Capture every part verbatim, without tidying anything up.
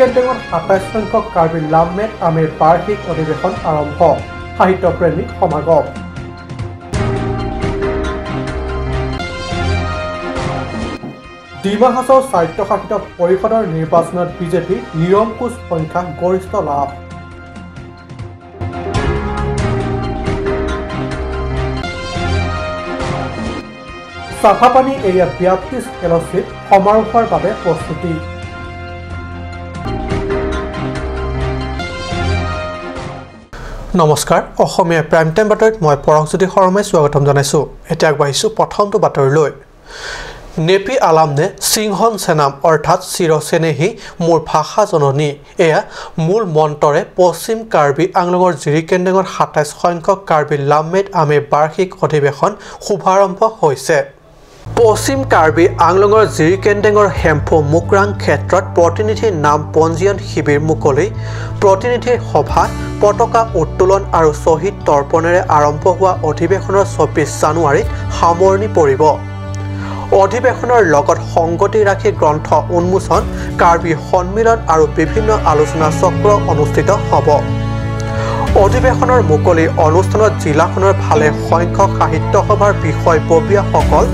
কেন্দ্ৰৰ সাতাইছ সংখ্যক কাৰ্বি লাভমেট আমে বাৰ্ষিক অধিৱেশন আৰম্ভ, সাহিত্যপ্ৰেমী সমাগম। ডিমা হাছাও স্বায়ত্তশাসিত পৰিষদৰ নিৰ্বাচনত বিজেপি নিৰংকুশ সংখ্যাগৰিষ্ঠ লাভ। চাফাপানী এৰিয়া ব্যাপ্টিষ্ট ফেলোশ্বিপ সমাৰোহৰ বাবে প্ৰস্তুতি। নমস্কাৰ, অসমীয়া প্ৰাইম টাইম বাতৰিত মই পৰশজ্যোতি শৰ্মাই স্বাগতম জনাইছো। এতিয়া আগবাঢ়িছো প্ৰথমটো বাতৰিলৈ। নেপি আলামনে সিংহন সেনাম অৰ্থাৎ চিৰচেনেহী মোৰ ভাষা জননী, এয়া মূল মন্ত্ৰৰে পশ্চিম কাৰ্বি আংলঙৰ জিৰিকেন্দেঙৰ সাতাইছ সংখ্যক কাৰ্বি লাভমেট আমে বাৰ্ষিক অধিৱেশন শুভাৰম্ভ হৈছে। পশ্চিম কাৰ্বি আংলঙৰ জিৰিকেন্দেঙৰ হেম্ফু মুকৰাং ক্ষেত্ৰত প্ৰতিনিধি নাম পঞ্জীয়ন শিবিৰ মুকলি, প্ৰতিনিধিৰ সভা, পতাকা উত্তোলন আৰু শ্বহীদ তৰ্পণেৰে আৰম্ভ হোৱা অধিৱেশনৰ চৌব্বিছ জানুৱাৰীত সামৰণি পৰিব। অধিৱেশনৰ লগত সংগতি ৰাখি গ্ৰন্থ উন্মোচন, কাৰ্বি সন্মিলন আৰু বিভিন্ন আলোচনা চক্ৰ অনুষ্ঠিত হ'ব। অধিৱেশনৰ মুকলি অনুষ্ঠানত জিলাখনৰ ভালে সংখ্যক সাহিত্য সভাৰ বিষয়ববীয়াসকল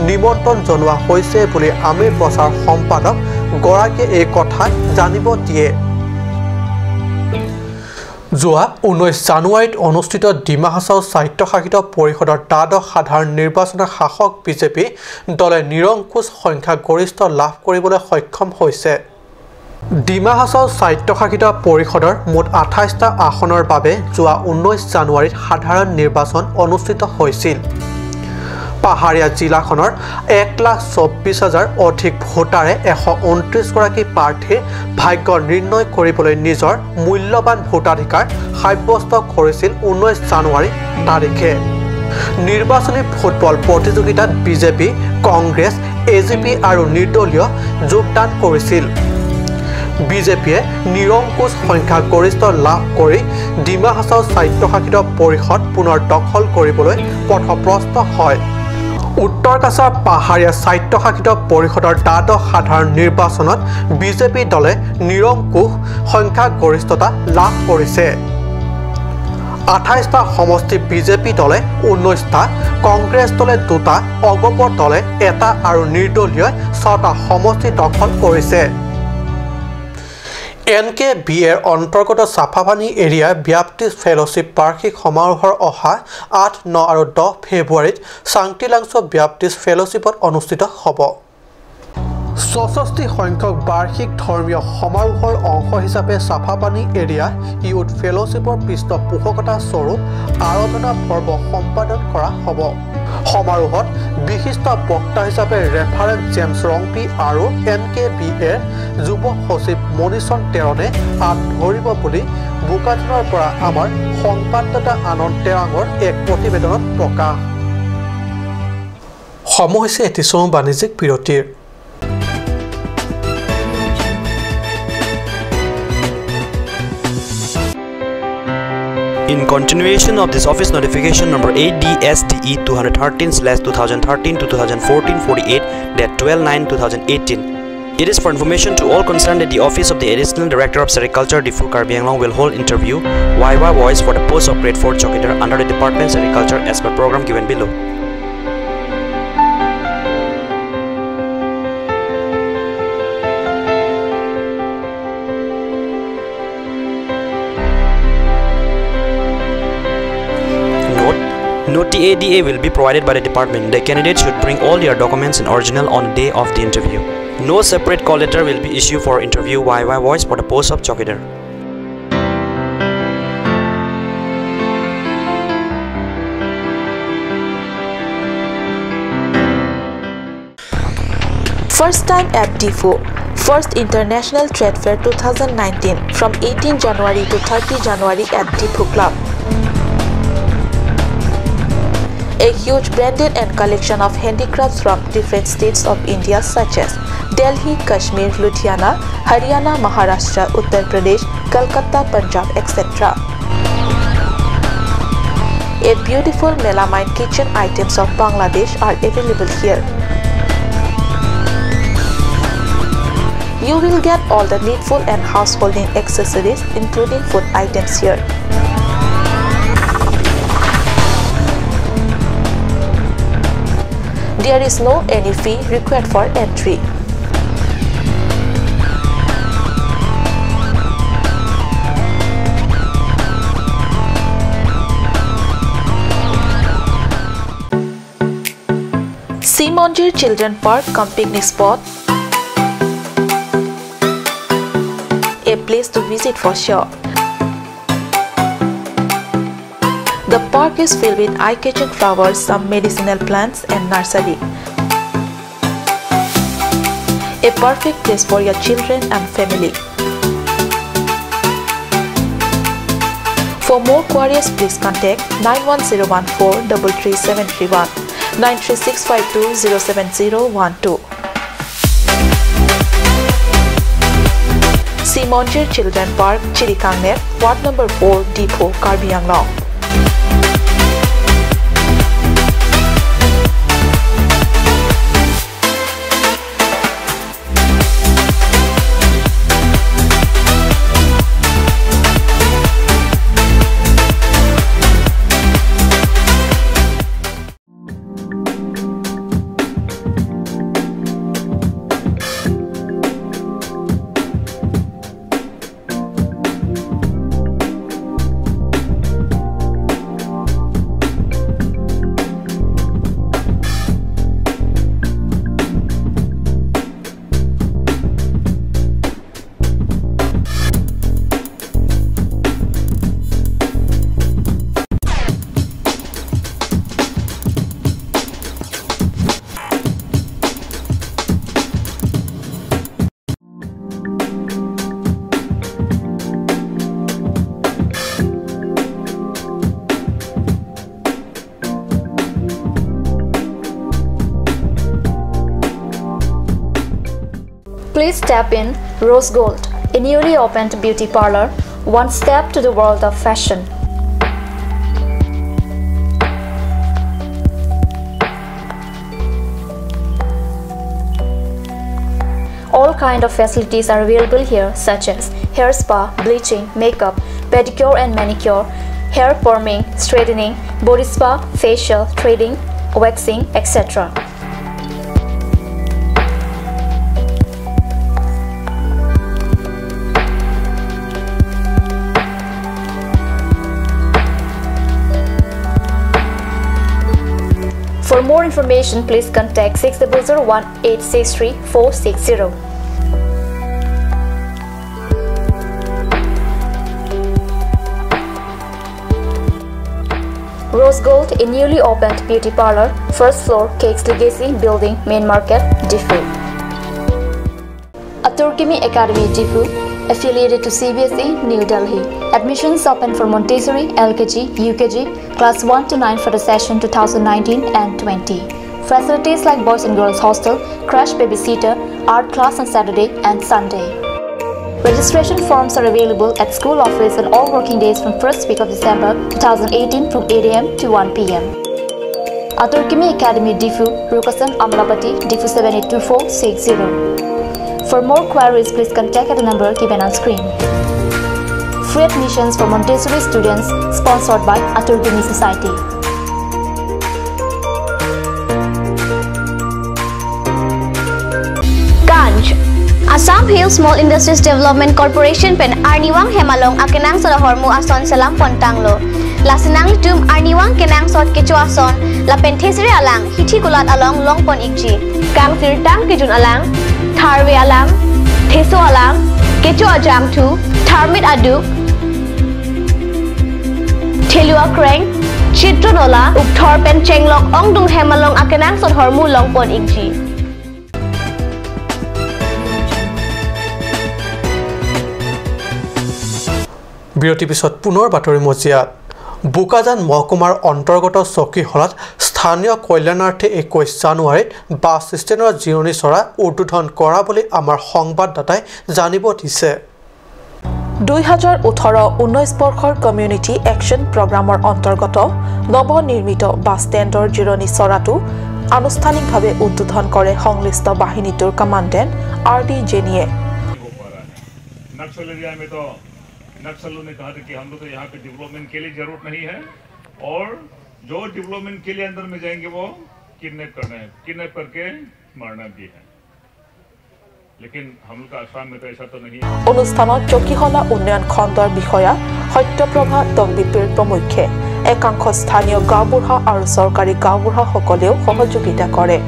নিমন্ত্ৰণ জনোৱা হৈছে বুলি আমে প্ৰচাৰ সম্পাদক গৰাকীয়ে এই কথা জানিব দিয়ে। যোৱা ঊনৈছ জানুৱাৰীত অনুষ্ঠিত ডিমা হাছাও স্বায়ত্তশাসিত পৰিষদৰ দ্বাদশ সাধাৰণ নিৰ্বাচনত শাসক বিজেপি দলে নিৰংকুশ সংখ্যাগৰিষ্ঠ লাভ কৰিবলৈ সক্ষম হৈছে। ডিমা হাছাও স্বায়ত্তশাসিত পৰিষদৰ মুঠ আঠাইছটা আসনৰ বাবে যোৱা ঊনৈছ জানুৱাৰীত সাধাৰণ নিৰ্বাচন অনুষ্ঠিত হৈছিল। পাহাৰীয়া জিলাখনৰ এক লাখ চৌব্বিছ হাজাৰ অধিক ভোটাৰে এশ ঊনত্ৰিছ গৰাকী প্ৰাৰ্থীৰ ভাগ্য নিৰ্ণয় কৰিবলৈ নিজৰ মূল্যৱান ভোটাধিকাৰ সাব্যস্ত কৰিছিল ঊনৈছ জানুৱাৰী তাৰিখে। নিৰ্বাচনী ফুটবল প্ৰতিযোগিতাত বিজেপি, কংগ্ৰেছ, এ জি পি আৰু নিৰ্দলীয় যোগদান কৰিছিল। বিজেপিয়ে নিৰংকুশ সংখ্যাগৰিষ্ঠ লাভ কৰি ডিমা হাছাও স্বায়ত্তশাসিত পৰিষদ পুনৰ দখল কৰিবলৈ পথপ্ৰস্ত হয়। উত্তৰ কাছাৰ পাহাৰীয়া স্বায়ত্তশাসিত পৰিষদৰ দ্বাদশ সাধাৰণ নিৰ্বাচনত বিজেপি দলে নিৰংকুশ সংখ্যাগৰিষ্ঠতা লাভ কৰিছে। আঠাইছটা সমষ্টি বিজেপি দলে ঊনৈছটা, কংগ্ৰেছ দলে দুটা, অগপ দলে এটা আৰু নিৰ্দলীয় ছটা সমষ্টি দখল কৰিছে। এন কে বি এৰ অন্তৰ্গত চাফাপানী এৰিয়া ব্যাপ্টিষ্ট ফেলোশ্বিপ বাৰ্ষিক সমাৰোহৰ অহা আঠ, ন আৰু দহ ফেব্ৰুৱাৰীত চাংটিলাংছ ব্যাপ্টিষ্ট ফেলোশ্বিপত অনুষ্ঠিত হ'ব। ছষষ্ঠি সংখ্যক বাৰ্ষিক ধৰ্মীয় সমাৰোহৰ অংশ হিচাপে চাফাপানী এৰিয়া ইউথ ফেলোশ্বিপৰ পৃষ্ঠপোষকতা স্বৰূপ আৰাধনা পৰ্ব সম্পাদন কৰা হ'ব। সমাৰোহত বিশিষ্ট বক্তা হিচাপে ৰেভাৰেণ্ড জেমছ ৰংপি আৰু এন কে বি এৰ যুৱ সচিব মণিচৰণ তেৰণে আঁত ধৰিব বুলি বোকাজানৰ পৰা আমাৰ সংবাদদাতা আনন্দ তেৰাঙৰ এক প্ৰতিবেদনত প্ৰকাশ। সময় হৈছে এটি চমু বাণিজ্যিক বিৰতিৰ। In continuation of this office notification number A D S D E two hundred thirteen slash two thousand thirteen to two thousand fourteen forty-eight, date twelve nine two thousand eighteen. It is for information to all concerned that the office of the Additional Director of Sericulture, Diphu, Karbi Anglong will hold interview via voice for the post of grade four chowkidar under the department Sericulture as per program given below. Note, no T A D A will be provided by the department. The candidate should bring all their documents in original on the day of the interview. No separate call letter will be issued for interview via voice for the post of chowkidar. First time at Diphu. First International Trade Fair two thousand nineteen from eighteen January to thirty January at Diphu Club. A huge branded and collection of handicrafts from different states of India such as Delhi, Kashmir, Ludhiana, Haryana, Maharashtra, Uttar Pradesh, Kolkata, Punjab, et cetera. A beautiful melamine kitchen items of Bangladesh are available here. You will get all the needful and householding accessories, including food items here. There is no any fee required for entry. Simonjir Children Park cum picnic spot. A place to visit for sure. The park is filled with eye-catching flowers, some medicinal plants and nursery. A perfect place for your children and family. For more queries, please contact nine one zero one four double three seven three one, nine three six five two zero seven zero one two. Simonjir Children Park, Chirikangner, Ward number four, Diphu, Karbi Anglong. Please step in Rose Gold, a newly opened beauty parlor, one step to the world of fashion. All kind of facilities are available here, such as hair spa, bleaching, makeup, pedicure and manicure, hair perming, straightening, body spa, facial, threading, waxing, et cetera. For more information, please contact six double zero one eight six three four six zero. Rose Gold, a newly opened beauty parlor, first floor, Cakes Legacy Building, Main Market, Diphu. Atur Kimi Academy, Diphu, affiliated to C B S E, New Delhi. Admissions open for Montessori, L K G, U K G, class one to nine for the session two thousand nineteen and twenty. Facilities like boys and girls hostel, crash babysitter, art class on Saturday and Sunday. Registration forms are available at school office on all working days from first week of December two thousand eighteen from eight A M to one P M. Atur Kimi Academy, Diphu, Rukasan Amlapati, Diphu seven eight two four six zero. For more queries, please contact at the number given on screen. Free admissions for Montessori students, sponsored by Atur Kimi Society. Ganj. Assam Hill Small Industries Development Corporation pen arnivang hem along akenangsot ahormu ason selam pontanglo. Lasi nanglitum arnivang kenangsot kecho ason lapen thesere alang hithi kulat along longpon ikji. Kangsirtang kejun alang, tharve alang, theso alang, kecho ajangthu, tharmit aduk, thelu akreng, chitron ola, ukthor pen chenglok ongdung hem along akenangsot ahormu longpon ikji. বিৰতি পিছত পুনৰ বাতৰি মজিয়াত। বোকাজান মহকুমাৰ অন্তৰ্গত চকীহোলাত স্থানীয় কল্যাণাৰ্থে একৈশ জানুৱাৰীত বাছ ষ্টেণ্ডৰ জিৰণি চৰা উদ্বোধন কৰা বুলি আমাৰ সংবাদদাতাই জানিব দিছে। দুই হাজাৰ ওঠৰ ঊনৈশ বৰ্ষৰ কমিউনিটি একশ্যন প্ৰগ্ৰামৰ অন্তৰ্গত নৱনিৰ্মিত বাছ ষ্টেণ্ডৰ জিৰণি চৰাটো আনুষ্ঠানিকভাৱে উদ্বোধন কৰে সংশ্লিষ্ট বাহিনীটোৰ কমাণ্ডেণ্ট আৰ ডি জেনিয়ে। नक्सल एरिया में तो नक्सलियों ने कहा था कि हम लोग तो यहाँ पे डेवलपमेंट के लिए जरूरत नहीं है, और जो डेवलपमेंट के लिए अंदर में जाएंगे वो किडनैप करना है, किडनैप करके मारना भी है। लेकिन हम लोग का आसाम में तो ऐसा तो नहीं है। অনুষ্ঠানত চকীহলা উন্নয়ন খণ্ডৰ বিষয়া সত্যপ্ৰভা দম্বিপীৰ প্ৰমুখ্যে একাংশ স্থানীয় গাঁওবুঢ়া আৰু চৰকাৰী গাঁওবুঢ়াসকলেও সহযোগিতা কৰে।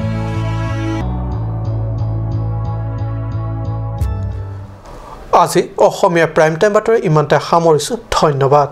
আজি অসমীয়া প্ৰাইম টাইম বাতৰি ইমানতে সামৰিছোঁ। ধন্যবাদ।